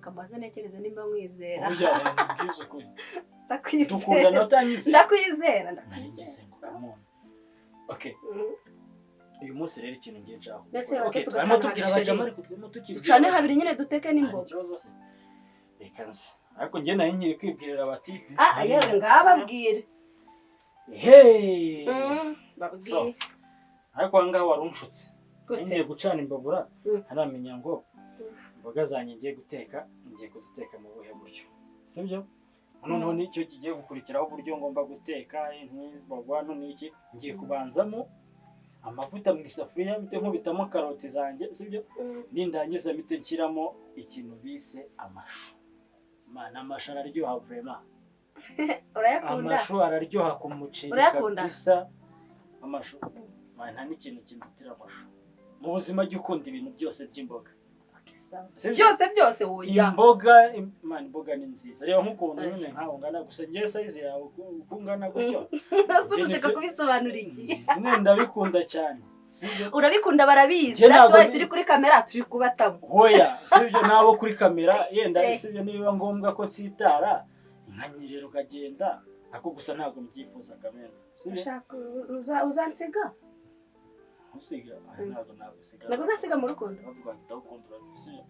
Reka mbanze ntekereze nimba mwizera. Oya, ubwize ukuri. Ndakwizera. Dukundana utanyizera? Ndakwizera. Nari ngize ngo Ndakwizera. come on, okay. Uyu munsi rero ikintu ngiye nshaka Mbese gukora. waza Okay, tugacana twarimo tubwira habiri, abajama, chéri. ariko turimo tukibwira Ducane abajama. habiri nyine, duteke Hari n'imboga. ikibazo se? Reka nzi, ariko njye nari nkiri kwibwirira abatipe. Ah, yewe, ngababwire. Hey. Babwire. Ariko aha ngaha wari unshutse. Gute? Ngiye gucana imbabura, ntaramenya ngo imboga zanjye ngiye guteka, ngiye kuziteka mu buhe buryo, sibyo? Noneho nicyo kigiye gukurikiraho, uburyo ngomba guteka intibagwa. None iki, ngiye kubanzamo amavuta mu isafuriya, mpite nkubitamo karoti zanjye, sibyo? Nindangiza mpite nshyiramo ikintu bise amashu. Mana, amashu araryoha vraiment. Urayakunda? Amashu araryoha ku muceri. Urayakunda? Kabisa, amashu. Man, nta n'ikintu kindutira amashu mu buzima. Jya ukunda ibintu byose by'imboga. Okay, sawa. Sibyo? Byose byose, oya. Imboga, man, imboga ni nziza. Reba nk'ukuntu Ay. nyine nkawe ungana, gusa ngewe size yawe uko ungana gutyo. Ese ushaka kubisobanura iki? Nyine ndabikunda cyane, sibyo? Urabikunda, barabizi. Njye That's ntabwo why turi kuri kamera, turi kubatamo. Hoya, sibyo, nabo kuri kamera yenda, sibyo, nibiba ngombwa ko nsitara nkanyerera ukagenda, ariko gusa ntabwo mbyifuza kamera, sibyo? Ushaka uzansiga? Ntusiga. Ah, ntabwo nagusiga. Ntabwo uzansiga mu rukundo? Bavuga ngo ndagukunda, urabizi, sibyo?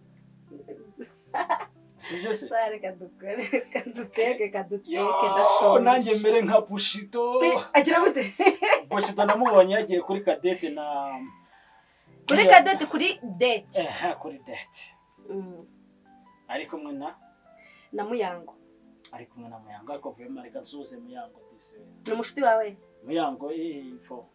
Sibyo se? Sawa, reka dukore, reka duteke, reka duteke. Yo, Ndashonje. Nanjye mere nka Bushito. Agira gute? Bushito namubonye yagiye kuri Kadete na Kuri Kadete, kuri date. Eh, kuri date. Ari kumwe na Na Muyango. Ari kumwe na Muyango, ariko vuyemo. Reka nsuhuze Muyango disi we. Ni umushuti wawe? Muyango, eh, fo.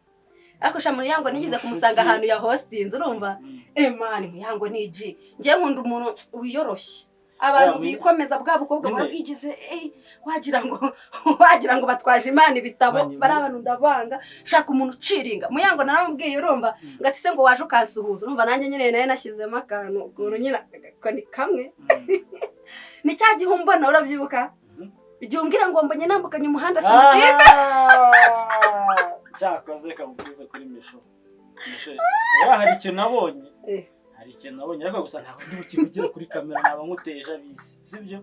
Ariko sha, Muyango nigeze kumusanga Umushuti. ahantu ya hostinze, urumva? Eh man, Muyango ni G. Njye nkunda umuntu wiyoroshye. Abantu Yeah, bikomeza, bwa bukobwa nyine- buba bwigize, eh, wagira ngo batwaje Imana ibitabo. Bari abantu ndabanga. Shaka umuntu uciringa. Muyango naramubwiye, urumva, ngo ati se ngo waje ukansuhuza, urumva nanjye nyine nayo nashyizemo akantu ukuntu nyine ako ni kamwe. Ni cya gihe umbona, urabyibuka? Mhm. Igihe umbwira ngo mbonye nambukanye umuhanda sinatibe. Ah! Cyakoze kamubwize kuri Misho. Misho, oya, hari ikintu nabonye. Hari ikintu nabonye, ariko gusa ntabwo ndi bukivugire kuri kamera, naba nkuteje abisi, sibyo?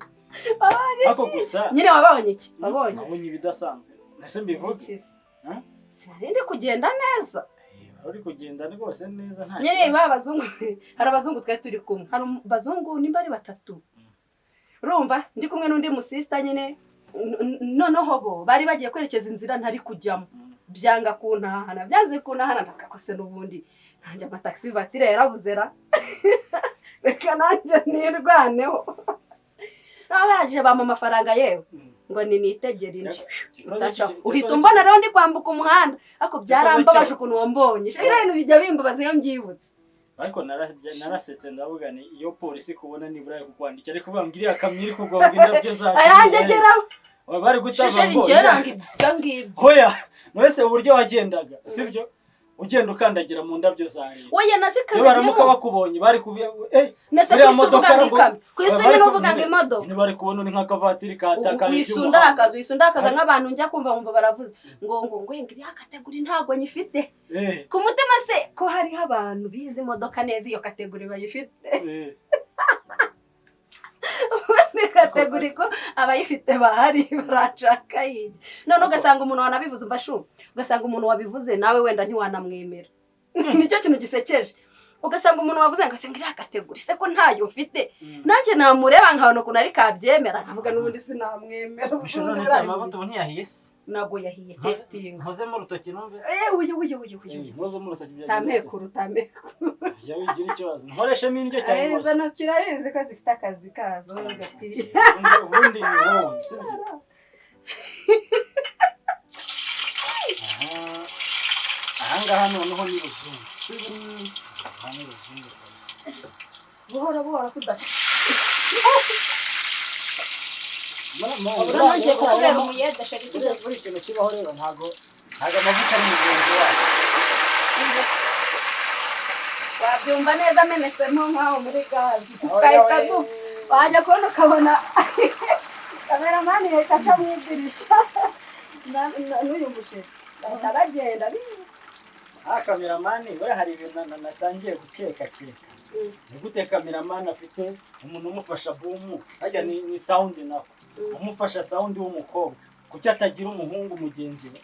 Ariko gusa Nyine wabonye iki? Wabonye nabonye ibidasanzwe. Ese mbivuge? iki se? Hmm? Sinari ndi kugenda neza. Eh, wari uri kugenda rwose neza, nta Nyine kibazo. ba bazungu, hari abazungu twari turi kumwe, hari abazungu nimba ari batatu, urumva, ndi kumwe n'undi musista nyine. Noneho bo bari bagiye kwerekeza inzira ntari kujyamo. Byanga kuntahana, byanze kuntahana, ndakakose n'ubundi nanjye amataxi voiture yarabuze ra, reka nanjye nirwaneho. Nabo barangije bampa amafaranga yewe, ngo ni nitegere indi. Utacaho. Uhita umbona rero ndi kwambuka umuhanda, ariko byarambabaje ukuntu wambonye. Biriya bintu bijya bimbabaza iyo mbyibutse. Ariko narasetse, ndavuga ni iyo polisi kubona nibura yo kukwandikira, ariko bambwira iriya kamyo iri kugonga indabyo zacu. Ayanjye ageraho. Bari gutanga Shisheri ngo njyewe nanga ibyo ngibyo. Hoya, wese uburyo wagendaga, sibyo, ugenda ukandagira mu ndabyo za leta, Oya, iyo baramuka nazikandagiyemo. bakubonye bari kubi eh Nese iriya ku isi uvuga modoka ngo ikamyo, ku isi bari nyine uvuga ngo imodoka. Nyine bari kubona uri nk'akavatiri katakaye. Wisundakaza, wisundakaza nk'abantu njya kumva nkumva baravuze ngo iriya catégorie ntabwo nyifite. Ku mutima se ko hariho abantu bize imodoka neza, iyo catégorie bayifite? Ubundi catégorie ko abayifite bahari, barashaka yijya. None ugasanga umuntu wanabivuze, umva shu, ugasanga umuntu wabivuze nawe wenda ntiwanamwemera. Nicyo kintu gisekeje. Ugasanga umuntu wavuze ngo asenga iriya catégorie se ko ntayo mfite, nanjye namureba nkabona ukuntu ari kabyemera, nkavuga n'ubundi sinamwemera. None se amavuta ubu ntiyahiye se? Ntabwo yahiye, testing. Nkozemo urutoki numve. Eh, uyu uyu uyu uyu. Nkozemo urutoki byagenze bite se? Tamekuru, tamekuru. Jya wigira ikibazo, nkoreshemo indyo cyangwa Izo imoso? ntoki urabizi ko zifite akazi kazo gakwiye. Ubundi ni wowe, sibyo? Aha, ahangaha noneho ni ruzungu, sibyo? Aha ni ruzungu kabisa. Buhoro buhoro se udashya. Ubura Nongeye kukubera umuyede, chéri. Buriya ikintu kibaho rero, ntabwo amavuta ari mugenzi wacu. Wabyumva neza amenetsemo nk'aho muri gaze, twahita dupfa. Wajya kubona ukabona cameraman yahita aca mu idirishya n'uyu muceri bahita bagenda. Ah, cameraman, buriya hari ibintu natangiye gukeka keka. Ni gute cameraman afite umuntu umufasha boom, hajya ni sound nako, umufasha sound w'umukobwa, kuki atagira umuhungu mugenzi we?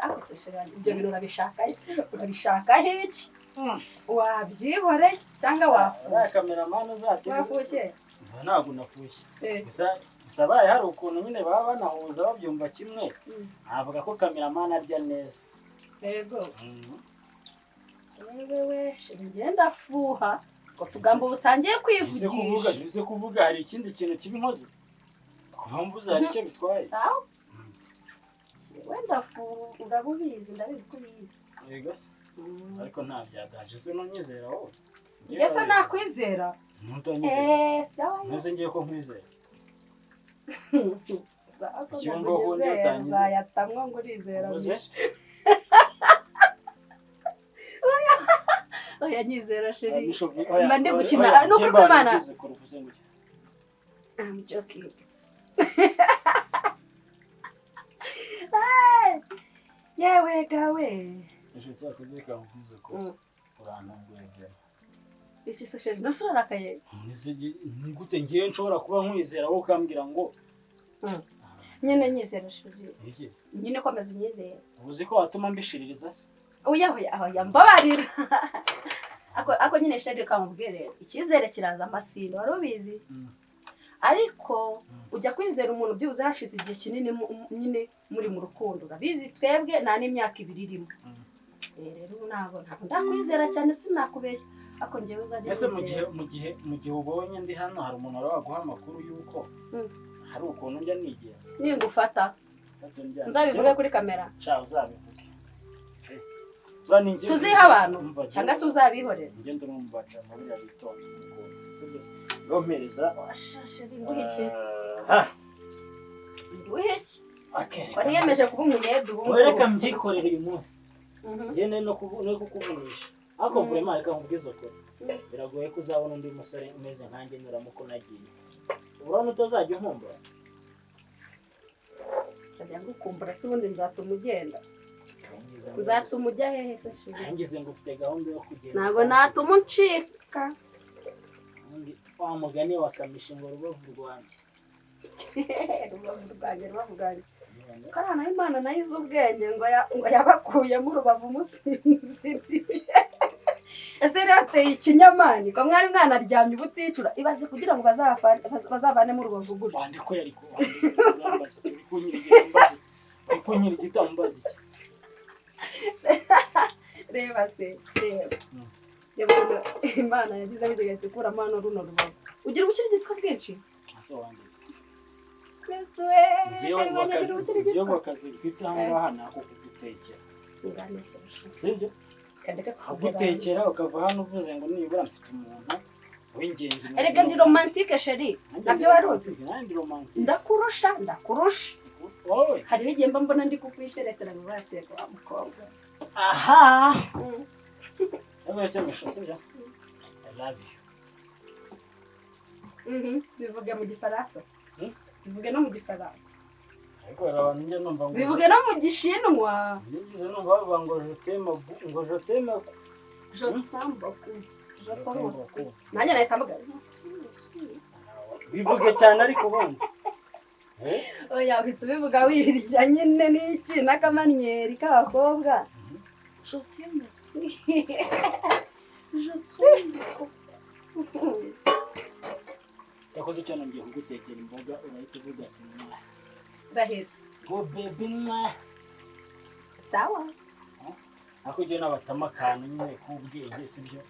Ariko se chéri wanjye, ibyo bintu urabishaka, urabishaka iki? Wabyihoreye cyangwa Uriya wafushye? Cameraman uzatega. Wafushye? Ntabwo nafushye. Eh. Gusa abaye hari ukuntu nyine baba banahuza, babyumva kimwe, navuga ko cameraman arya neza. Yego. Wewe chéri, ngenda fuha ngo tugambo butangiye Ese kuvuga kwivugisha. Ese kuvuga hari ikindi kintu kibi nkoze? Kuba mvuze hari icyo bitwaye? Sawa, wenda fu urabubizi, ndabizi ko ubizi. Yego se, ariko nta byadaje se, ntunyizera wowe? Njye se nakwizera? Ntutanyizera. Eh, sawa. Ntuzi ngiye ko nkwizera. Sawa ko Icyo maze ngo ubundi unyizera, utanyizera. nzayatamwa ngo urizera. Ubuze? Misha. Oya, nyizera chéri. Mba ndi gukina, ni ukuri kw'Imana. I'm joking. Hey, yewe gawe. Ejo cyakoze kamubwiza ko urantunguye vraiment. Iki se chéri, nase urarakaye? None ni gute ngiye nshobora kuba nkwizera, wowe ukambwira ngo Nyine nyizera chéri. Iki se? Nyine komeza unyizere. Uzi ko watuma mbishiririza se? Oya, oya, oya, mbabarira. Ako nyine chéri, kamubwire, icyizere kiraza amasindo, wari ubizi? Ariko ujya kwizera umuntu byibuze hashize igihe kinini nyine muri mu rukundo. Urabizi twebwe nta n'imyaka 2 irimo. Rero ubu ntabwo ndakwizera cyane, sinakubeshya, ariko njyewe uzajya Ese mu gihe wizera. mu gihe ubonye ndi hano, hari umuntu wari waguha amakuru y'uko hari ukuntu njya nigenza? Ningufata Fata njyana. nzabivuge kuri kamera. Sha, uzabivuge. Buriya ni njye- Tuziha abantu Umva, cyangwa tuzabihorera? Njye ndi mu bacama buriya bitonda ukuntu. Sibyo se? Ngaho mpereza. Sha, chéri, nguhe iki? Ah, Nguhe iki? okay. Ko niyemeje kuba umuyede ubu Wowe reka ngubu. mbyikorere uyu munsi. Njye no kukuvunisha. Ariko vraiment reka nkubwize ukuri. Biragoye ko uzabona undi musore umeze nkanjye nuramuka unagiye. Urabona utazajya unkumbura? Nzajya ngukumbura se, ubundi nzatuma ugenda? Nzatuma ujya hehe se chéri? Ngize ngo ufite gahunda yo kugenda. Ntabwo natuma uncika. Ubundi wa mugani wa Kamishi ngo rubavu rwanjye. Rubavu rwanjye, rubavu rwanjye. Karana Imana nayo izi ubwenge, ngo yabakuyemo urubavu musinziriye. Ese rero bateye ikinyamani ko mwari mwanaryamye ubuticura, ibaze kugira ngo bazavanemo urubavu gutya. Wande ko yari kurambaza, uri kunyirigita mbaza iki? Uri kunyirigita mbaza iki? Reba se, reba. Reba ukuntu Imana yagize ngo igahita ikuramo hano runo rubavu. Ugira ubukirigitwa bwinshi. Ese wanditse. Yesu we! Njyewe Sheri ngo wanjye akazi, agira njyewe ngo ubukirigitwa. akazi mfite aha ngaha ni ako kugutekera. Urantekera? Sibyo? Kandeka kukubwira. Kugutekera ukava hano uvuze ngo nibura mfite umuntu w'ingenzi mu Erega buzima ndi bwanjye. romantique chéri. Nanjye Nabyo ndi wari uzi? romantique, nanjye ndi romantique. Ndakurusha, ndakurusha. Wowe? Hari n'igihe mba mbona ndi kukwiseretera ngo baseka wa mukobwa. Aha! Cyangwa cyo misho, sibyo? I love you. Bivuge mu Gifaransa. Hmm? Bivuge no mu Gifaransa. Ariko hari abantu njya numva ngo Bivuge no mu Gishinwa. Nigeze numva bavuga ngo je t'aime ngo je t'aime. Je t'aime beaucoup. Je t'aime aussi. Nanjye nahita mvuga. Bivuge cyane ariko ubundi. Eh? Oya, uhita ubivuga wirya nyine n'iki n'akamanyeri k'abakobwa. Je t'aime aussi. Je t'aime beaucoup. Yakoze icyo, ngiye kugutekera imboga, urahita uvuga ati mwa. Rahira. Ngo baby mwa. Sawa. Ariko ujye n'abatama akantu nyine k'ubwenge, sibyo?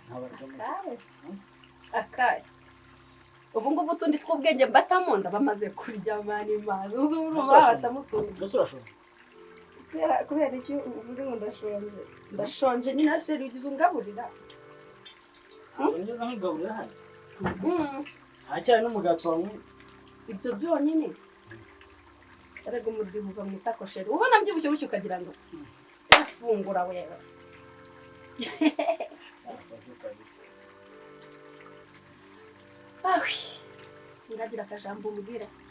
Ntabatama. Akahe se? Akahe? Ubu ngubu utundi tw'ubwenge mbatamo ndabamaze kurya mani mazi uzi urumva batamukunda. Mbese urashobora? Kubera iki uvuga ngo ndashonje? Ndashonje nyine chéri, ugize ungaburira. Ntabwo nigeze nkugaburira hano. Nta cyayi n'umugati wanyweye. Ibyo byonyine. Erega umudiho uva mu itako chéri, ubona mbyibushye gutyo ukagira ngo afungura wewe. Cyakoze kabisa. Awi, ngagira akajambo umbwira se.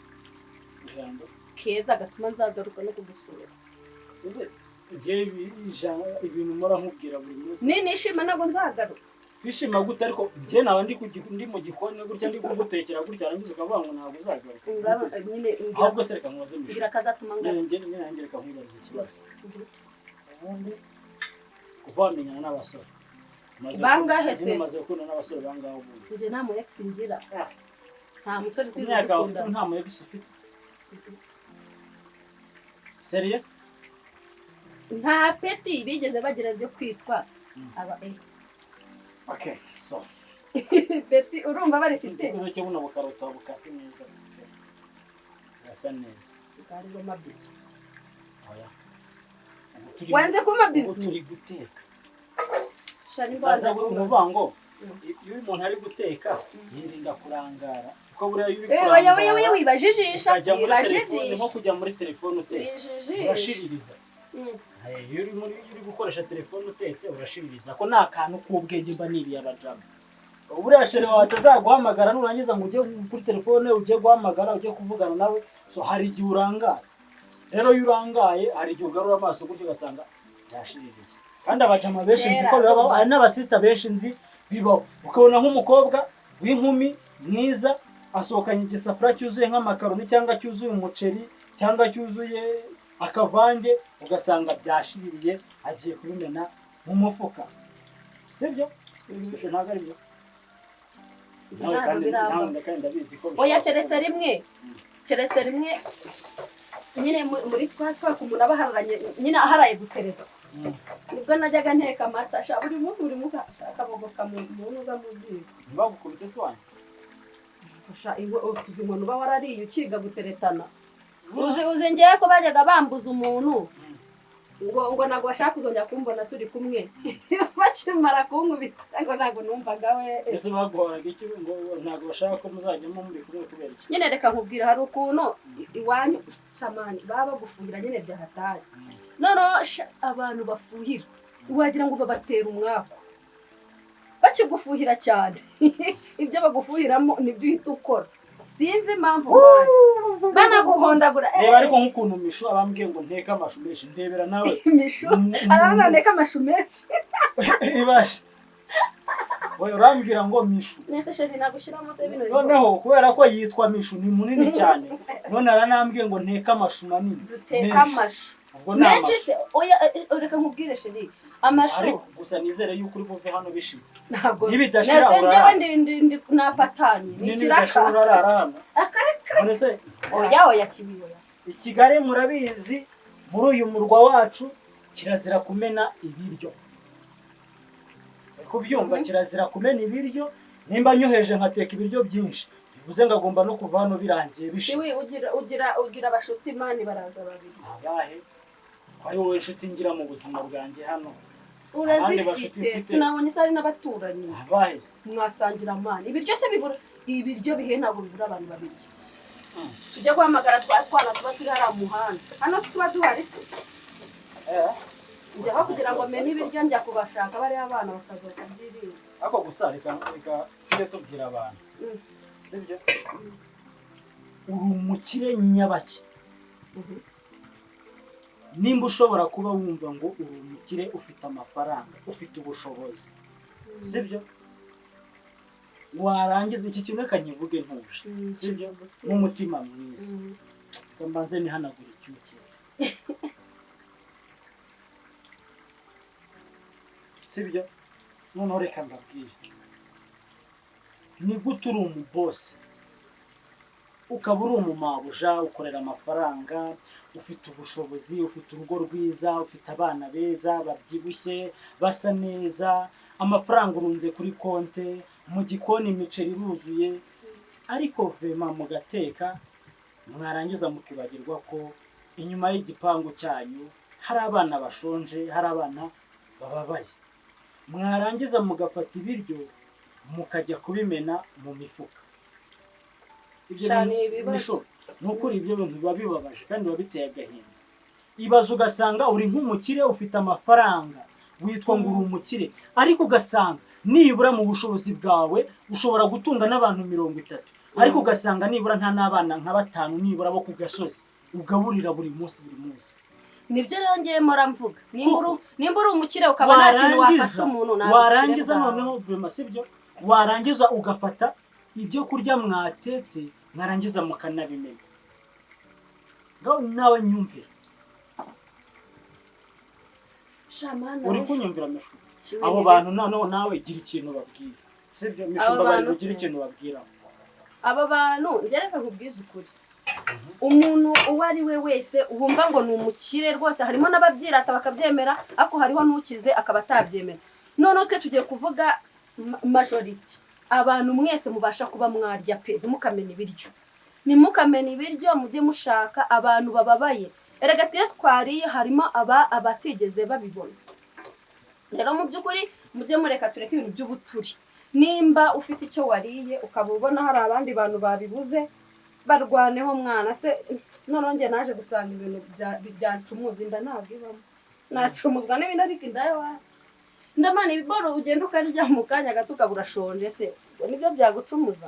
Ijambo se? Keza gatuma nzagaruka no kugusura. Ese njyewe ibintu mpora nkubwira buri munsi. Ni nishima ntabwo nzagaruka. Utishima gute? Ariko njye naba ndi mu gikoni gutya, ndi kugutekera gutya, warangiza ukavuga ngo ntabwo uzagaruka. Uraba Gute se? nyine mbwira. Ahubwo se reka nkubaze, Mishu. Mbwira akazatuma Nyine ngaruka. njye nyine nanjye reka nkwibarize ikibazo. Ubundi kuva wamenyana n'abasore, Bangahe se? Nyine umaze gukundana n'abasore bangahe ubundi? Njye nta mu ex ngira, nta musore Ku twigeze myaka wawe ufite, dukundana. nta mu ex ufite? Serious? Nta peti bigeze bagira ryo kwitwa aba ex. Okay, so Peti urumva barifite? Ikibazo cyo buno bukarota bukase neza, burasa neza. Bwarimo mabizu. Oya. Ubu turi Wanze kumpa ubu bizu? Turi guteka. Shari. Baza kuvuga ngo iyo umuntu ari guteka yirinda kurangara, kuko buriya iyo uri Oya, oya, oya, kurangara wibajijisha. ukajya muri telefone, Wibajijisha. nko kujya muri telefone utetse, Wijijisha. urashiririza. Iyo uri gukoresha telefone utetse urashiririza. Ako ni akantu k'ubwenge mba niriye abajama. Buriya chéri wawe atazaguhamagara, nurangiza ngo ujye kuri telefone, ujye guhamagara, ujye kuvugana nawe. So hari igihe urangara. Rero iyo urangaye, hari igihe ugarura amaso gutyo ugasanga yashiririye. Kandi abajama benshi nzi ko Kera. bibaho, hari n'abasista benshi nzi bibaho, ukabona nk'umukobwa w'inkumi mwiza asohokanye igisafuriya cyuzuye nk'amakaroni, cyangwa cyuzuye umuceri, cyangwa cyuzuye akavange, ugasanga byashiririye, agiye kubimena mu mufuka. Sibyo? Ibyo ntabwo ari byo nawe. Ntabwo Kandi birambaho. nawe kandi ndabizi ko Oya. bishobora Keretse rimwe, keretse rimwe nyine muri twa twaka umuntu aba ahararanye nyine, aharaye gutereta, nibwo najyaga nteka amata. Sha, buri munsi, buri munsi akabogoka mu ntuza, mu ziko. Ntibagukubite se wanyu? Sha, uzi inkoni uba warariye ukiga guteretana? Uzi ngewe ko bajyaga bambuza umuntu ngo ntabwo bashaka kuzongera kumbona turi kumwe, bakimara kunkubita ngo ntabwo numvaga we. Ese baguhoraga iki ngo ntabwo bashaka ko muzajyamo muri kumwe? Kubera iki? Nyine reka nkubwira, hari ukuntu iwanyu shamani baba bagufuhira nyine byahatari. Noneho sha, abantu bafuhira wagira ngo babatera umwaku. Bakigufuhira cyane, ibyo bagufuhiramo nibyo uhita ukora. Sinzi impamvu mani banaguhondagura. Reba ariko nk'ukuntu Mishu abambwiye ngo nteke amashu menshi, ndebera nawe. Mishu aravuga nteke amashu menshi. Ibashe we, urambwira ngo Mishu. Nese chéri, nagushyiramo se bino? Noneho kubera ko yitwa Mishu, ni munini cyane, none aranambwiye ngo nteke amashu manini. Duteka Menshi. amashu Ubwo ni menshi amashu se? Oya, reka nkubwire chéri, amashu Ariko gusa nizere yuko uri buve hano bishize. Ntabwo Nibidashira nese njyewe urarara. ndi napatanye ni Nibidashira ikiraka. urarara hano. None se Oya, oya, kibi, oya. I Kigali murabizi, muri uyu murwa wacu kirazira kumena ibiryo. Uri kubyumva? Kirazira kumena ibiryo. Nimba nyoheje nkateka ibiryo byinshi, bivuze ngo agomba no kuva hano birangiye, Kiwi. bishize. Ugira abashuti mani, baraza babiri. Abahe? Ko ari wowe nshuti ngira mu buzima bwanjye hano? Abandi bashuti Urazifite. mfite? Sinabonye se hari n'abaturanyi? Abahe se? Mwasangira mani ibiryo se? Bibura ibiryo bihe, ntabwo bibura abantu babirya. Tujya guhamagara twa twana tuba turi hariya mu muhanda hano se, tuba duhari se? Njyaho kugira ngo mene ibiryo, njya kubashaka bariya abana bakaza bakabyirira. Ariko gusa reka tujye tubwira abantu, sibyo? Uri umukire nyabake. Nimba ushobora kuba wumva ngo uri umukire, ufite amafaranga, ufite ubushobozi, sibyo? Warangiza iki kintu, reka nkivuge ntuje, sibyo, n'umutima mwiza. Reka mbanze nihanagure icyuki, sibyo? Noneho reka mbabwire: ni gute uri umubosi, ukaba uri umumabuja, ukorera amafaranga, ufite ubushobozi, ufite urugo rwiza, ufite abana beza babyibushye basa neza, amafaranga urunze kuri konte, mu gikoni imiceri iruzuye, ariko vema mugateka, mwarangiza mukibagirwa ko inyuma y'igipangu cyanyu hari abana bashonje, hari abana bababaye, mwarangiza mugafata ibiryo mukajya kubimena mu mifuka? Ibyo Sha, bintu ni ibibazo. Misho, ni ukuri ibyo bintu biba bibabaje kandi biba biteye agahinda. Ibaze ugasanga uri nk'umukire, ufite amafaranga, witwa ngo uri umukire, ariko ugasanga nibura mu bushobozi bwawe ushobora gutunga n'abantu 30, ariko ugasanga nibura nta n'abana nka batanu nibura bo ku gasozi ugaburira buri munsi, buri munsi. Nibyo rero ngiye mpora mvuga, nimba uri umukire ukaba nta kintu wafasha umuntu, nta bukire Warangiza bwawe. Noneho vraiment, sibyo, warangiza ugafata ibyo kurya mwatetse, mwarangiza mukanabimena. Ngaho nawe nyumvira. Shamana Uri we. kunyumvira, Mishu? Kimwe Abo bantu noneho nawe gira ikintu babwira, sibyo, Mishu? Abo Mbabarira, bantu ugire se. ikintu babwira. Aba bantu, njye reka nkubwize ukuri, umuntu uwo ari we wese wumva ngo ni umukire rwose, harimo n'ababyirata bakabyemera, ariko hariho n'ukize akaba atabyemera. Noneho twe tugiye kuvuga majority, abantu mwese mubasha kuba mwarya pe, ntimukamene ibiryo, ntimukamene ibiryo, mujye mushaka abantu bababaye. Erega twe twariye, harimo aba abatigeze babibona. Rero mu by'ukuri mujye mureka, tureke ibintu by'ubuturi. Nimba ufite icyo wariye ukaba ubona hari abandi bantu babibuze, barwaneho mwana se. Noneho njye naje gusanga ibintu byancumuza inda ntabwo ibamo. Nacumuzwa n'ibindi, ariko inda yo wapi. Ndamana ibiboro ugenda ukarya mu kanya gato ukaba urashonje se, ubwo nibyo byagucumuza?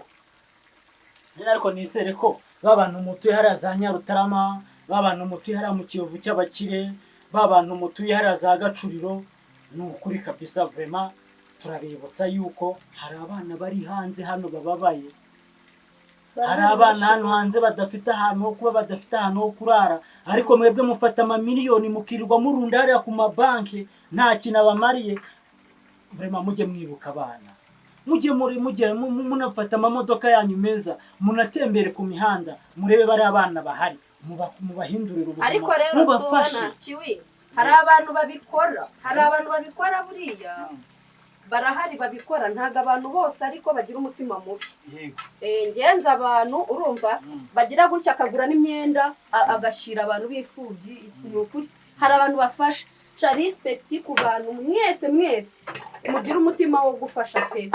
Nyine ariko nizere ko ba bantu mutuye hariya za Nyarutarama, ba bantu mutuye hariya mu Kiyovu cy'abakire, ba bantu mutuye hariya za Gacuriro, ni ukuri kabisa, vraiment turabibutsa yuko hari abana bari hanze hano bababaye, hari abana hano hanze badafite ahantu ho kuba, badafite ahantu ho kurara, ariko mwebwe mufata amamiliyoni mukirirwa murunda hariya ku mabanki, nta kintu abamariye. Vraiment mujye mwibuka abana, mujye muri mugera munafata amamodoka yanyu meza, munatembere ku mihanda, murebe bariya abana bahari, mubahindurire ubuzima, Ariko rero mubafashe. Subona kiwi, hari abantu babikora, hari abantu babikora, buriya barahari babikora. Ntabwo abantu bose ariko bagira umutima mubi. Ngenza abantu, urumva, bagira gutya akagura n'imyenda, agashyira abantu b'imfubyi. Ni ukuri hari abantu bafasha. Sha, respect ku bantu mwese, mwese mugira umutima wo gufasha pe,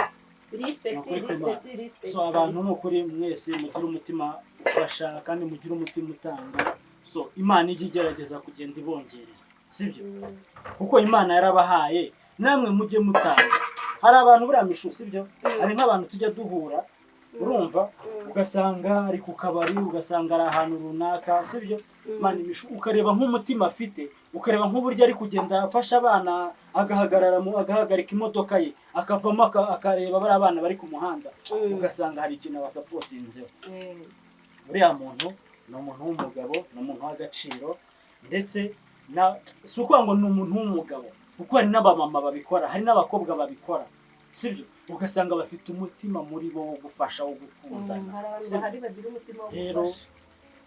respect. Ni ukuri. Respect, respect. So abantu, ni ukuri mwese mugire umutima ufasha kandi mugire umutima utanga. So Imana ijya igerageza kugenda ibongerera, sibyo? Kuko Imana yarabahaye, namwe mujye mutanga. Hari abantu buriya, Mishu, sibyo, hari nk'abantu tujya duhura, urumva, ugasanga ari ku kabari, ugasanga ari ahantu runaka, sibyo, Mani Mishu, ukareba nk'umutima afite, ukareba nk'uburyo ari kugenda afasha abana, agahagarara mu agahagarika imodoka ye, akavamo, akareba bariya bana bari ku muhanda, ugasanga hari ikintu abasupportinzeho. Uriya muntu ni umuntu w'umugabo, ni umuntu w'agaciro. Ndetse na si ukuvuga ngo ni umuntu w'umugabo, kuko hari n'abamama babikora, hari n'abakobwa babikora, sibyo, ugasanga bafite umutima muri bo wo gufasha, wo gukundana. Hari abantu Sibyo? bahari bagira umutima wo Rero gufasha.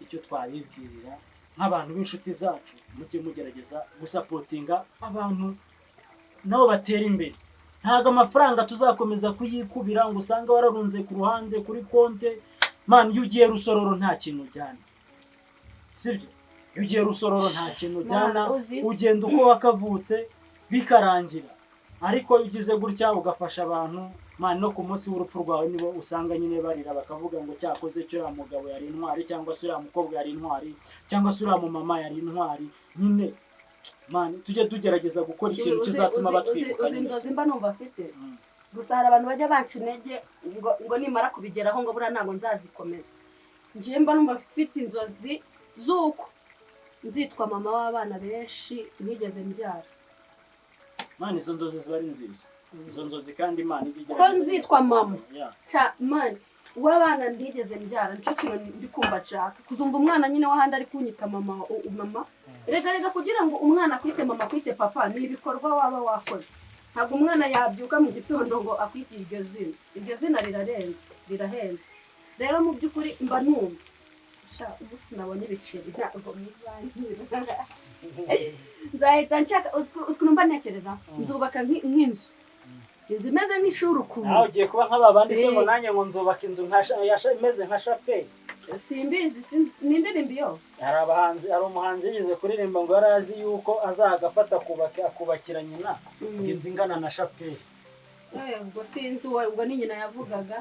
icyo twabibwirira nk'abantu b'inshuti zacu, mujye mugerageza gusupportinga abantu nabo batera imbere. Ntabwo amafaranga tuzakomeza kuyikubira ngo usange wararunze ku ruhande kuri konte. Man, iyo ugiye Rusororo nta kintu ujyana, sibyo? Iyo ugiye Rusororo nta kintu ujyana. Mwana, uzi. Ugenda uko wakavutse bikarangira. Ariko iyo ugize gutya ugafasha abantu, man, no ku munsi w'urupfu rwawe nibo usanga nyine barira, bakavuga ngo cyakoze cyo uriya mugabo yari intwari, cyangwa se uriya mukobwa yari intwari, cyangwa se uriya mumama yari intwari. Nyine man, tujye tugerageza gukora ikintu kizatuma batwibuka Uzi nyine. inzozi mba numva afite gusa hari abantu bajya banca intege ngo nimara kubigeraho ngo buriya ntabwo nzazikomeza. Njyewe mba numva mfite inzozi z'uko nzitwa mama w'abana benshi ntigeze mbyara. Man, izo nzozi ziba ari nziza, izo nzozi, kandi Imana ijya Ko igerageza. nzitwa mama Ca man w'abana ntigeze mbyara, nicyo kintu ndi kumva nshaka kuzumva. Umwana nyine w'ahandi ari kunyita mama, mama. Rega kugira ngo umwana akwite mama, akwite papa, ni ibikorwa waba wakoze. Ntabwo umwana yabyuka mu gitondo ngo akwite iryo zina. Iryo zina rirarenze, rirahenze. Rero mu by'ukuri mba numva sha, ubu sinabonye ibiceri ntabwo muzanyira, nzahita nshaka. Uzi ukuntu mba ntekereza? Nzubaka nk'inzu, inzu imeze nk'ishuri ukuntu. Nawe ugiye kuba nk'aba bandi se ngo Eh. nanjye ngo nzubaka inzu nka imeze nka shapeli? Simbizi, ni indirimbo yose. Hari abahanzi, hari umuhanzi yigeze kuririmba ngo yari azi yuko azagafata akubaka, akubakira nyina ngo inzu ingana na shapeli. Ubwo sinzi uwo, ubwo ni nyina yavugaga.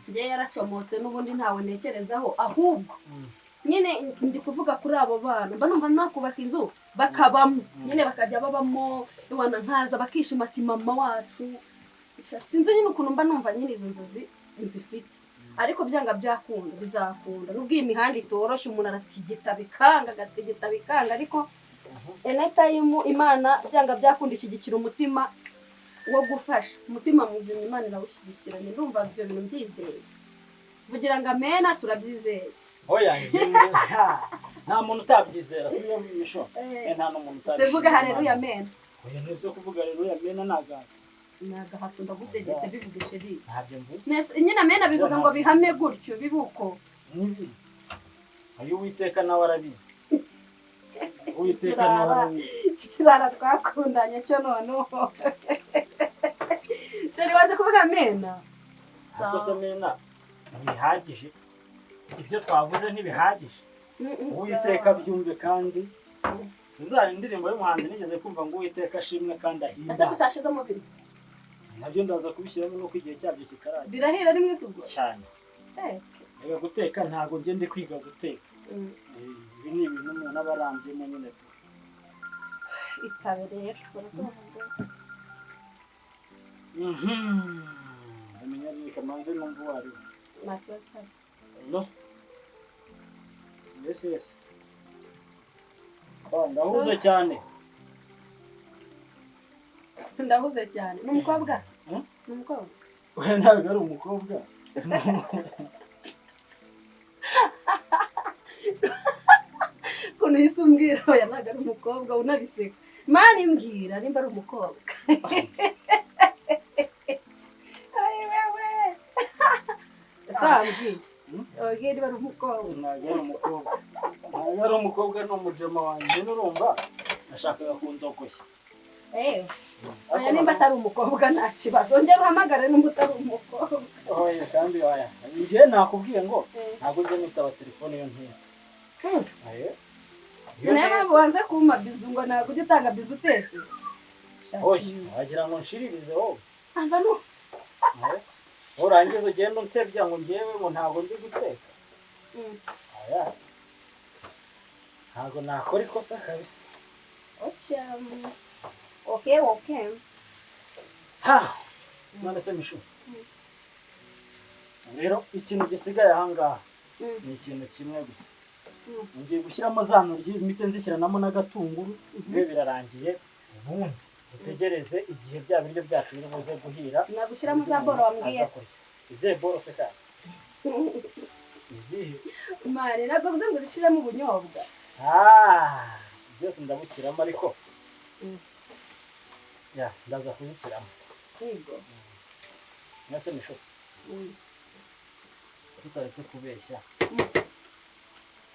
Njye yaracomotse n'ubundi ntawe ntekerezaho, ahubwo nyine ndi kuvuga kuri abo bana. Mba numva nakubaka inzu bakabamo nyine, bakajya babamo iwana, nkaza bakishima ati mama wacu. Sinzi nyine ukuntu mba numva nyine izo nzozi nzifite, ariko byanga byakunda bizakunda, nubwo iyi mihanda itoroshye, umuntu aratigita bikanga, agatigita bikanga, ariko Anytime Imana byanga byakunda ishyigikira umutima wo gufasha. Umutima muzima Imana irawushyigikira. Ndumva ibyo bintu mbyizeye. Kugira ngo amena, turabyizeye. Oya, nta muntu utabyizera, si byo, Misho? Nta n'umuntu utabyizera. Sivuga haleluya, amena. Oya, ntese kuvuga haleluya amena nagato. Ni agahato, ndagutegetse, bivuge, chéri. Ntabyo mvuze. Nyine amena bivuga ngo bihame gutyo, bibe uko. Nibi ayo Uwiteka nawe arabizi, Uwiteka nawe arabizi. Iki kirara twakundanye cyo noneho, chéri, waze kuvuga amena. Ariko se amena ntibihagije? Ibyo twavuze ntibihagije? Uwiteka byumve. Kandi sinzara indirimbo y'umuhanzi nigeze kumva ngo "Uwiteka ashimwe kandi Ese ahimbazwe." kutashizemo bino? Nabyo ndaza kubishyiramo, nuko igihe cyabyo kitaragera. Birahira rimwe se ubwo? Cyane. Reka, guteka ntabwo njye ndi kwiga guteka. Ibi ni ibintu umuntu aba arambyemo nyine tu. Itabe rero barakuvuga. Ndamenya, reka manze numva uwo ari we. Nta kibazo, itabe. No. Yes. Oh, ndahuze cyane. Ndahuze cyane. Ni umukobwa? Hmm? Ni umukobwa? We, ntabwo ari umukobwa. Ukuntu uhise umbwira oya ntabwo ari umukobwa, unabiseka. Mani, mbwira nimba ari umukobwa. Ay, wewe, ese wambwiye? Hmm? Wambwiye niba ari umukobwa. Ntabwo ari umukobwa. Ntabwo ari umukobwa, ni umujama wanjye, n'urumva nashakaga kundogoya. Eh, oya, nimba atari umukobwa nta kibazo, ongera uhamagare nimba utari umukobwa. Oya, kandi oya. Njye nakubwiye ngo ntabwo njye nitaba telefone iyo ntetse. Aye. Iyo Niyo mpamvu ntetse. wanze kumpa bisou, ngo ntabwo ujya utanga bisou utetse. Oya, wagira ngo nshiririze wowe. Ava no. Aye. Urangiza ugenda unsebya ngo njyewe ngo ntabwo nzi guteka. Oya. Ntabwo nakora ikosa kabisa. Okay. Ha! None se Mishu? Rero ikintu gisigaye aha ngaha ni ikintu kimwe gusa. Ngiye gushyiramo za ntoryi, mpite nzishyiranamo n'agatunguru, bibe birarangiye, ubundi dutegereze igihe bya biryo byacu biri buze guhira. Nagushyiramo za boro wambwiye Aza se? kurya. Izihe boro se kandi? Izihe? Mani, ntabwo bivuze ngo ushyiremo ubunyobwa. Ah, byose ndabukiramo ariko. Ya, ndaza kuzishyiramo. Yego. Mwese Mishu, tutaretse kubeshya,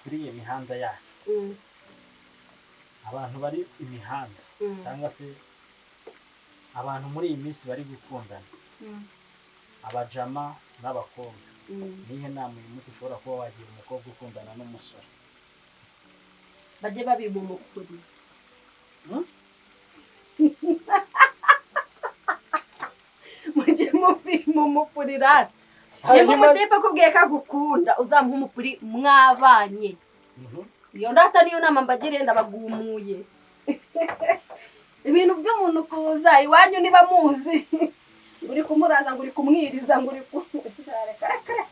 kuri iyi mihanda yacu, abantu bari imihanda cyangwa se abantu muri iyi minsi bari gukundana, abajama n'abakobwa, nihe nama uyu munsi ushobora kuba wagira umukobwa ukundana n'umusore? Bajye babima umukuri. Hmm? Mujye mubima umupuri rata. Niba umutipe akubwiye ko agukunda, uzamuha umupuri mwabanye. Iyo ndata niyo nama mbagiriye, ndabagumuye. Ibintu by'umuntu kuza iwanyu niba muzi ngo uri kumuraza, ngo uri kumwiriza, ngo uri ku reka reka reka.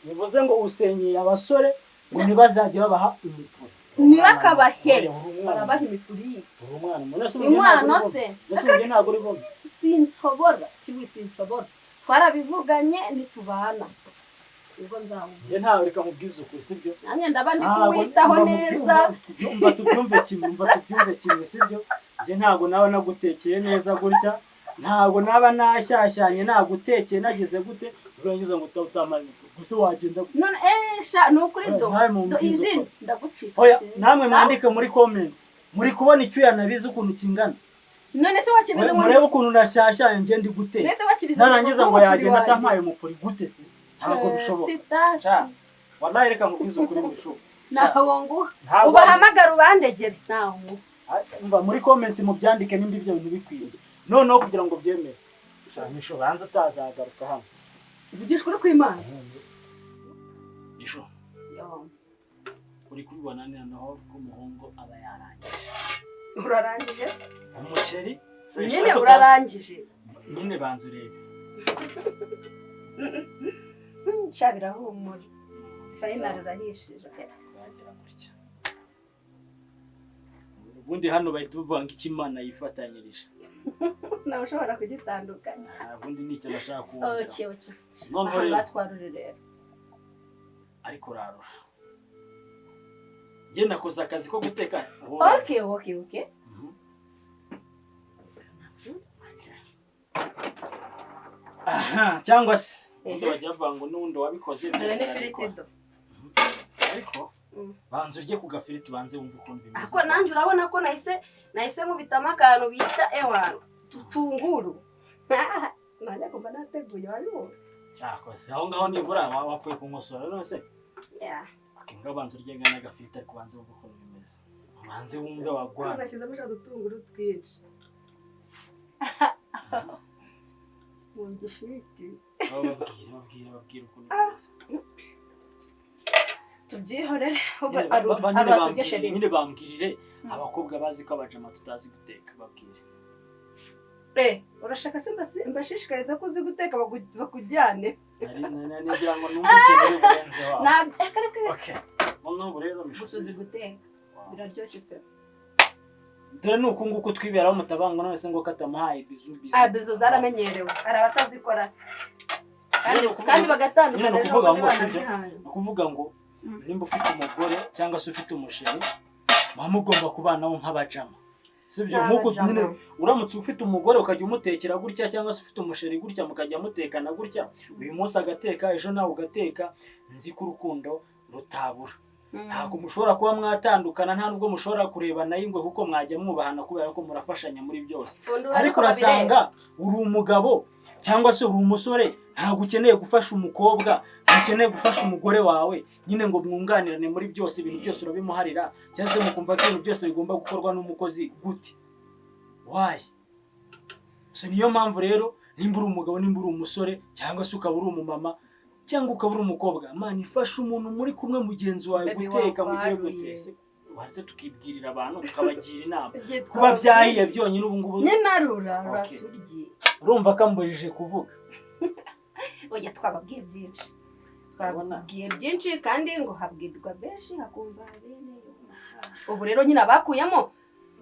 Bivuze ngo usenyeye abasore ngo ntibazajye babaha imipuri? Ntibakabahe. Uri umwana. Barabaha imipuri. Uri umwana. None se Inkwano se? None se ubwo ntabwo uri bumve? Sinshobora kiwi, sinshobora. Twarabivuganye, nitubana ubwo nzawuba. Njye ntawe, reka nkubwize ukuri, sibyo? Nanjye ndaba ndi Ntabwo- kuwitaho umva neza. Umva tubyumve kimwe, umva tubyumve kimwe, sibyo? Njye ntabwo naba nagutekeye neza gutya, ntabwo naba nashyashyanye nagutekeye nagize gute, urangiza ngo utampaye imipuri gusa wagenda gute? None sha, ni ukuri do. Nawe Do mumbwize izina ukuri. ndagucika. Oya, namwe mwandike muri comment, muri kubona icyuya nabize ukuntu kingana? None se wakibize ngo Murebe ukuntu nashyashyanye njye ndi guteka, none se wakibize narangiza ngo umupuri yagenda wanjye? atampaye umupuri gute se? Ntabwo bishoboka. Sita. Sha, wallahi reka nkubwize ukuri, Mishu. Ntawo nguha. Ntabwo Ubahamagara ubandegere, ntawo nguha. Umva, muri comment mubyandike nimba ibyo bintu bikwiye. Noneho kugira ngo byemere, sha Mishu, banza utazagaruka hano. Ivugishwa uri kw'Imana. Mishu, uri kubibona noneho ko umuhungu aba yarangije. Urarangije se? Umuceri fresh. Nyine Ariko urarangije. Nyine banza urebe. Sha, birahumura, finally urahishije. Wagira gutya. Ubundi hano bahita bavuga ngo icyo Imana yifatanyirije Nawe ushobora kugitandukanya. Ubundi ni icyo nashaka kuwongera. Okay. Noneho Aha rero ngaha twarure rero. Ariko rarura, njye nakoze akazi ko guteka wowe. Okay. Aha, cyangwa se ubundi bajya bavuga ngo n'ubundi wabikoze Dore byose n'ifiriti arabikora. do. Ariko banza urye ku gafiriti, ubanze wumve ukuntu bimeze. Ariko nanjye urabona ko nahise nkubitamo akantu bita ewana tutunguru. Nanjye kumva nateguye, wabibonye. Cyakoze aho ngaho nibura waba wapfuye kunkosora rero se. Yeah. Okay, ngaho banza urye ngana agafiriti, ariko ubanze wumve ukuntu bimeze, ubanze wumve wagwana. Bashyizemo ushaka udutunguru twinshi mu gifiriti. Babwire ukuntu bimeze. Tubyihorere ahubwo. Nyine nyine Arura turye bambwirire chéri. Nyine bambwirire abakobwa bazi ko abajama tutazi guteka, babwire. Eh, urashaka se mbashishikariza ko uzi guteka bakujyane? Nari nagira ngo numve ikintu uri burenze wawe. Nabyo reka reka reka. Okay, noneho ubu rero Gusa uzi mishuti guteka, biraryoshye pe. Dore ni uku nguku twiberaho mutabangwa none se ngo katamuhaye bizu bizu. Ah, bizo zaramenyerewe, hari abatazikora se kandi Nyine ni ukuvuga- kandi bagatandukana nyine ni ejo ukuvuga bundi ngo sibyo? banazihaye. Ni ukuvuga ngo nimba ufite umugore cyangwa se ufite umuchéri, muba mugomba kubanaho nk'abajama, sibyo? Nk'uko N'abajama. nyine uramutse ufite umugore ukajya umutekera gutya, cyangwa se ufite umuchéri gutya, mukajya mutekana gutya, uyu munsi agateka, ejo nawe ugateka, nzi ko urukundo rutabura. Ntabwo mushobora kuba mwatandukana, nta nubwo mushobora kurebana y'ingwe, kuko mwajya mwubahana kubera ko murafashanya muri byose. Pfundura. Ariko urasanga uri umugabo cyangwa se uri umusore, ntabwo ukeneye gufasha umukobwa, ntukeneye gufasha umugore wawe nyine ngo mwunganirane muri byose, ibintu byose urabimuharira, cyangwa se mukumva ko ibintu byose bigomba gukorwa n'umukozi gute? Why? So niyo mpamvu rero nimba uri umugabo, nimba uri umusore, cyangwa se ukaba uri umumama, cyangwa ukaba uri umukobwa, man, ifasha umuntu muri kumwe, mugenzi wawe, Baby, guteka mugire wakwaruye. gute Se, waretse tukibwirira abantu, tukabagira inama, kuba byahiye byonyine ubu ngubu. Nyine arura. Okay. Ruraturye. Urumva ko ambujije kuvuga. Oya, twababwiye byinshi. Urabona? Twababwiye byinshi kandi ngo habwirwa benshi hakumva bene yo. Ubu rero nyine abakuyemo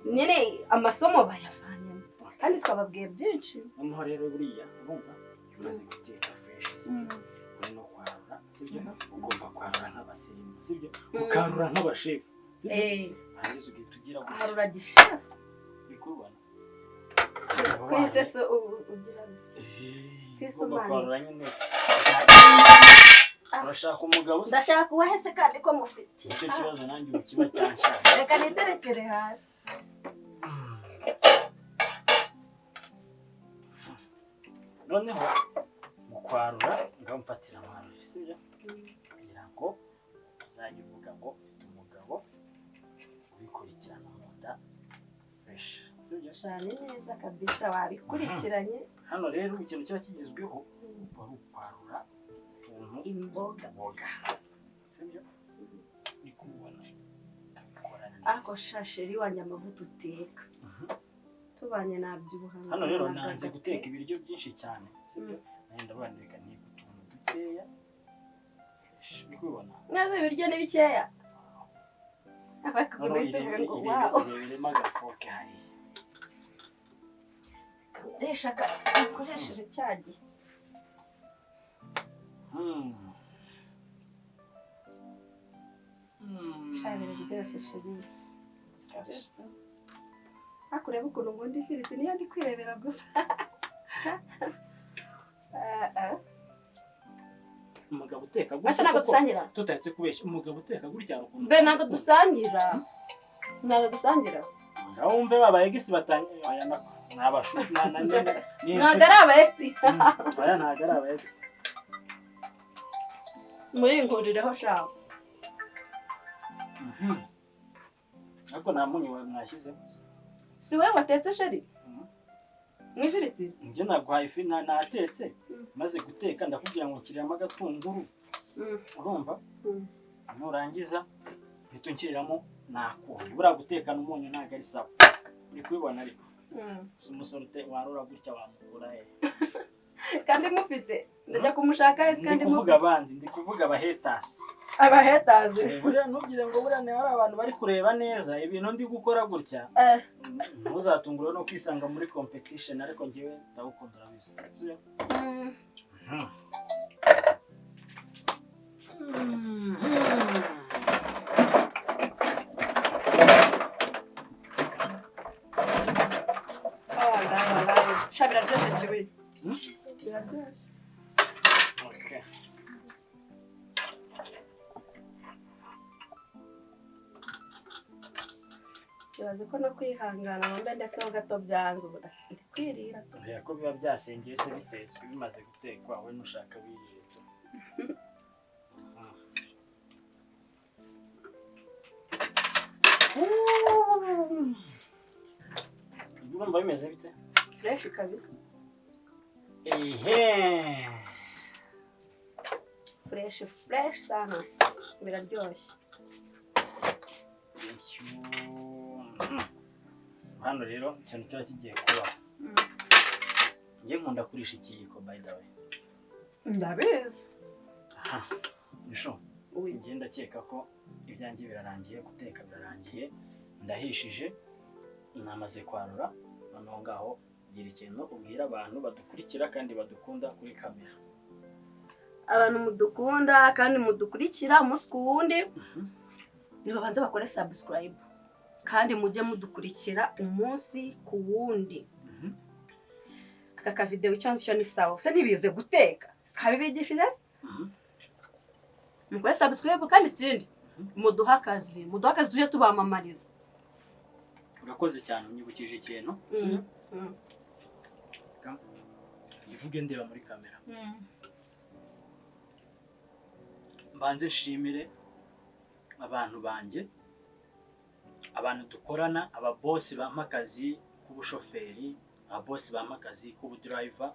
nyine amasomo bayavanyemo, kandi twababwiye byinshi. Noneho rero buriya urumva iyo umaze guteka fresh, sibyo, uri no kwarura, sibyo, ugomba kwarura nk'abasirimu, sibyo, ukarura nk'abashefu, sibyo, warangiza ugahita ugira gutya. Harura gishefu. Uri kubibona? Ku iseso ugira Ugomba Kwisumane. kwarura nyine. Urashaka umugabo se? Ndashaka uwahese kandi ko mufite. Nicyo kibazo nanjye ubu kiba cyanshaka. Reka niterekere hasi. Noneho mu kwarura, ngaho mfatira amaruri, sibyo, kugira ngo uzajye uvuga ngo mfite umugabo ubikurikirana mu nda fresh, sibyo? Cyane neza kabisa, wabikurikiranye. Hano rero ikintu kiba kigezweho wari ukwarura utuntu, Imboga. Imboga, sibyo, uri kubibona, ukabikora Ako neza. Sha chéri wanjye, amavuta uteka, tubanye nabyibuha. Hano rero nanze guteka ibiryo byinshi cyane, sibyo, nanjye ndavuga reka nteke utuntu dukeya fresh, uri kubibona? Neza, ibiryo ni bikeya. Noneho Abakuntu tuvuga ngo wow. Ireberemo agafoke hariya. Koresha ukoresheje cya gihe. Sha, biraryoshye chéri. Kabisa. Ariko urebe ukuntu nkunda ifiriti, niyo ndi kwirebera gusa. Ah, ah. Umugabo uteka Ese gutya ntabwo koko, dusangira? Tutaretse kubeshya, umugabo uteka gutya hari ukuntu Mbe ntabwo dusangira, ntabwo dusangira. Ngaho wumve babaye gisi batanye, aya nako ni abashu ni Ntabwo ari aba ex. Aya ntabwo ari aba ex. Muyinkurireho shaho. Ariko nta munyu mwashyizemo. Si wowe watetse chéri? Mu ifiriti. Njye naguhaye ifi, natetse, maze guteka ndakubwira ngo nshyiriramo agatunguru, urumva? Nurangiza uhita unshyiriramo nakunyu. Buriya gutekana umunyu ntabwo ari sawa, uri kubibona? Ariko gusa umusore warura gutya wamukura he? Kandi mufite, ndajya kumushaka hese Ndi kandi kuvuga mufite? abandi, ndi kuvuga abahetasi. Abahetazi. Buriya ntugire ngo buriya ni hari abantu bari kureba neza ibintu ndi gukora gutya. Ntuzatungurwe no kwisanga muri competition, ariko njyewe ndagukunda, urabizi. Sibyo? Mm. Oh, wallahi, wallahi. Sha, biraryoshye kibuye. Biraryoshye. Okay. Ibaze ko no kwihangana ngo mbe ndetseho gato byanze, ubu ndi kwirira tu. Oya, ko biba byasengeye se, bitetswe, bimaze gutekwa, we nushaka wirire tu. Urumva bimeze bite? Fresh kabisa. Ehe. Fresh, fresh sana, biraryoshye. Thank you. Hano rero ikintu kiba kigiye kuba, njye nkunda kurisha ikiyiko, by the way. Ndabizi. Aha Misho. Oui. Njye ndakeka ko ibyanjye birarangiye, guteka birarangiye, ndahishije, namaze kwarura. Noneho ngaho gira ikintu ubwira abantu badukurikira kandi badukunda kuri kamera. Abantu mudukunda kandi mudukurikira umunsi ku wundi, nibabanze bakore subscribe kandi mujye mudukurikira umunsi ku wundi. Aka kavidewo icyo nzi cyo ni sawa se, ntibize guteka kabibigishije se. Mukore subscribe kandi ikindi muduhe akazi tujye tubamamariza. Urakoze cyane, unyibukije ikintu. Ivuge ndeba muri kamera. Mbanze nshimire abantu banjye, abantu dukorana, ababosi bampa akazi k'ubushoferi, ababosi bampa akazi k'ubudriver.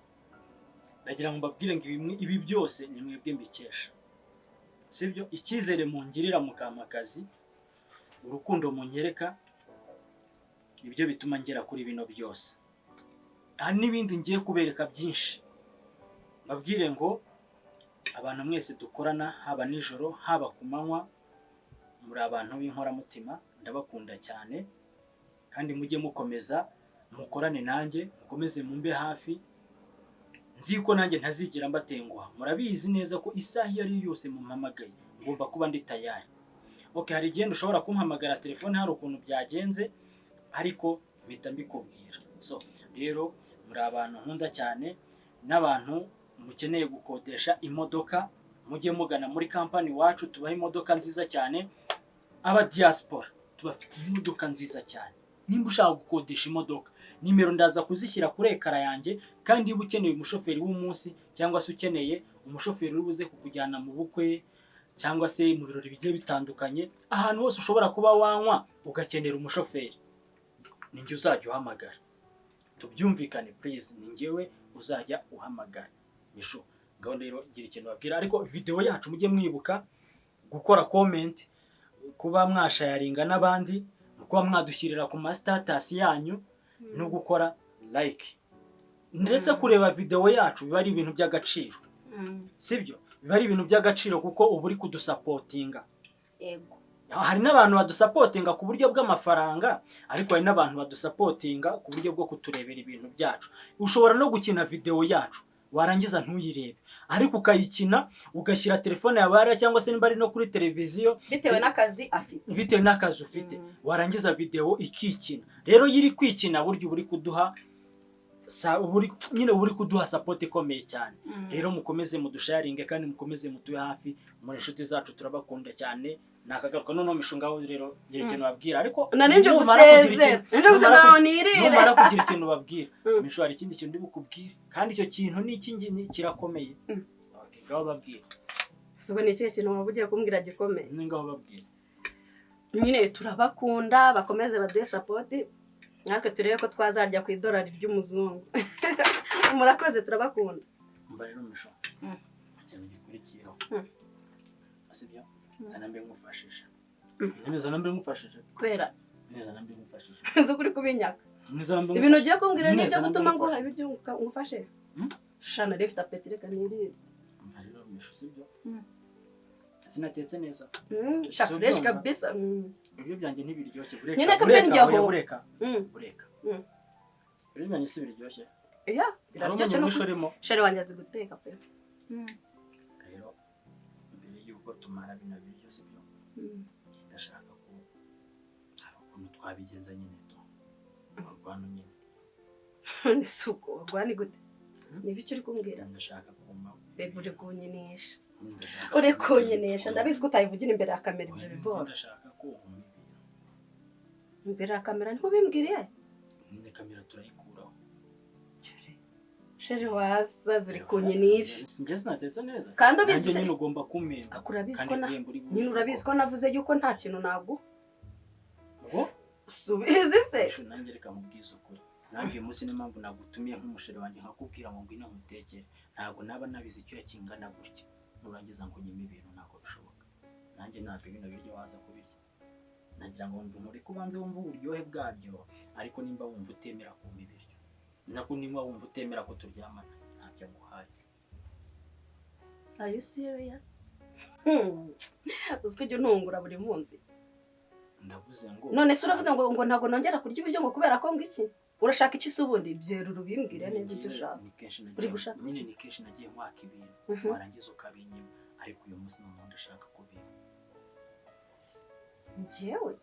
Ndagira ngo mbabwire ngo ibi byose ni mwebwe mbikesha, sibyo? Icyizere mungirira mukampa akazi, urukundo munyereka, nibyo bituma ngera kuri bino byose. Hari n'ibindi ngiye kubereka byinshi. Mbabwire ngo abantu mwese dukorana, haba nijoro haba ku manywa, muri abantu b'inkoramutima, ndabakunda cyane. Kandi mujye mukomeza mukorane nanjye, mukomeze mumbe hafi. Nzi ko nanjye ntazigera mbatenguha. Murabizi neza ko isaha iyo ari yo yose mumpamagaye ngomba kuba ndi tayari. Okay, hari igihe ushobora kumpamagara telefone hari ukuntu byagenze, ariko mpita mbikubwira. So rero muri abantu nkunda cyane, n'abantu mukeneye gukodesha imodoka mujye mugana muri kampani iwacu, tubaha imodoka nziza cyane. Aba diaspora tubafitiye imodoka nziza cyane. Nimba ushaka gukodesha imodoka, nimero ndaza kuzishyira kuri écran yanjye. Kandi niba ukeneye umushoferi w'umunsi cyangwa se ukeneye umushoferi uri buze kukujyana mu bukwe cyangwa se mu birori bigiye bitandukanye, ahantu hose ushobora kuba wanywa ugakenera umushoferi, ni njye uzajya uhamagara. Tubyumvikane please, ni njyewe uzajya uhamagara. Mishu, ngaho rero gira ikintu babwira. Ariko video yacu mujye mwibuka gukora comment, kuba mwasharinga n'abandi, kuba mwadushyirira ku ma status yanyu no gukora like, ndetse kureba video yacu biba ari ibintu by'agaciro. Sibyo? Biba ari ibintu by'agaciro kuko uba uri kudusapotinga. Yego. Hari n'abantu badusapotinga ku buryo bw'amafaranga, ariko hari n'abantu badusapotinga ku buryo bwo kuturebera ibintu byacu. Ushobora no gukina video yacu warangiza ntuyirebe, ariko ukayikina ugashyira telefone yawe hariya cyangwa se nimba ari no kuri televiziyo. Bitewe n'akazi afite. Bitewe n'akazi ufite. Warangiza video ikikina. Rero iyo iri kwikina, burya uba uri kuduha nyine uba uri kuduha support ikomeye cyane. Rero mukomeze mudusharinge kandi mukomeze mutube hafi muri inshuti zacu, turabakunda cyane. Nakagaruka. Noneho mishungaho rero gira ikintu babwira, ariko Nari nje numara kugira gusezera. ikintu- Nari nje gusezera ngo nirire. Numara kugira ikintu babwira, Mishu, hari ikindi kintu ndi bukubwire, kandi icyo kintu ni iki kirakomeye. Okay, ngaho babwira. Ubwo ni ikihe kintu waba ugiye kumbwira gikomeye? Ni ngaho babwira. Nyine turabakunda, bakomeze baduhe support, natwe turebe ko twazarya ku idolari ry'umuzungu. Murakoze, turabakunda. Umva rero Mishu, ikintu gikurikiyeho, sibyo? Zana mbe ngufashije. Nyine zana mbe ngufashije. Kubera Neza mbe ngufashije. uzi kuri kubinyaka. Neza mbe. Ibintu ugiye kumbwira Nyine ni ibyo zana mbe gutuma nguha ngufashe. ibiryo ngufashe. Shana rero ifite appétit, reka nirire. Umva rero Mishu, sibyo? Sinatetse neza? Sha, Si fresh ubyumva? kabisa. Ibiryo byanjye ntibiryoshye? Bureka, Nyine kabisa bureka, njyaho. oya, bureka, bureka. Ibiryo byanjye si biryoshye? Ya, Hari biraryoshye. umunyu No mwinshi urimo. Chéri wanjye azi guteka pe. Rero mbere y'uko tumara bino biryo, sibyo? Ndashaka ko hari ukuntu twabigenza nyine tu urwano nyine. Ni suko ni gute? Ni ibiki uri kumbwira? Ndashaka kumva. Babe, uri kunyinisha. Ndashaka Uri kumva. kunyinisha, ndabizi ko utayivugira imbere ya kamera ibyo Oya, bibora. Ndashaka ko umpa ibintu. Imbere ya kamera niho ubimbwiriye? Nyine kamera turayikuraho. Chéri, wasaze, uri kunyinisha. Njye sinatetse neza? Kandi ubizi Nanjye nyine ugomba kumpemba. Ako urabizi Kandi ko na igihembo uri buze. Nyine urabizi ko navuze yuko nta kintu naguha. Ngo? Subizi se? Esho, nanjye reka mubwize ukuri, nanjye uyu munsi niyo mpamvu nagutumiye nk'umuchéri wanjye, nkakubwira ngo ngwino nkutekere. Ntabwo naba nabizi icyuya kingana gutya, nurangiza ngo unyime ibintu. Ntabwo bishoboka. Nanjye ntabwo bino biryo waza kubirya. Nagira ngo nkore kubanza wumve uburyohe bwabyo, ariko nimba wumva utemera kumpa ibiryo, nako nimba wumva utemera ko turyamana, ntabyo nguhaye. Are you serious? Uzi ko ujya untungura buri munsi. Ndavuze ngo None se uravuze ngo ntabwo nongera kurya ibiryo, ngo kubera ko ngo iki? Urashaka iki se ubundi? Byerura ubimbwire neza ibyo ushaka. Ni kenshi Uri nagiye gushaka nyine, ni kenshi nagiye nkwaka ibintu, warangiza ukabinyima, ariko uyu munsi noneho ndashaka kubimpa. Njyewe?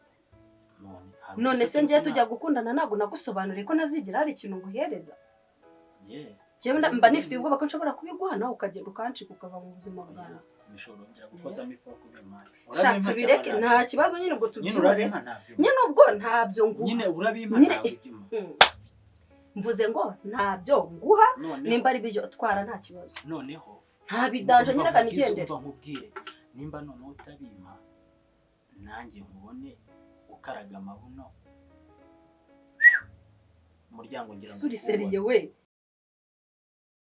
None hari None ubwo se turi njyewe kumwe? tujya gukundana ntabwo nagusobanuriye ko ntazigera hari ikintu nguhereza? Yeah. Njyewe mba nifitiye ubwoba ko nshobora kubiguha, nawe ukagenda ukancika, ukava mu buzima bwanjye. Mishoro, ongera gukozamo ifu kubimpaye. Sha, tubireke, nta kibazo nyine, ubwo Nyine tubyihorere. urabimpa ntabyo? Nyine ubwo ntabyo nguha. Nyine urabimpa? Nyine- Ntabwo ibyuma. Mvuze ngo ntabyo nguha. Noneho Nimba ari ibyo twara, nta kibazo. Noneho Nta bidanje nyine, umva kanigendera. Umva nkubwire, nimba noneho utabimpa, nanjye nkubone ukaraga amabuno umuryango ngira ngo Suri sérieux we?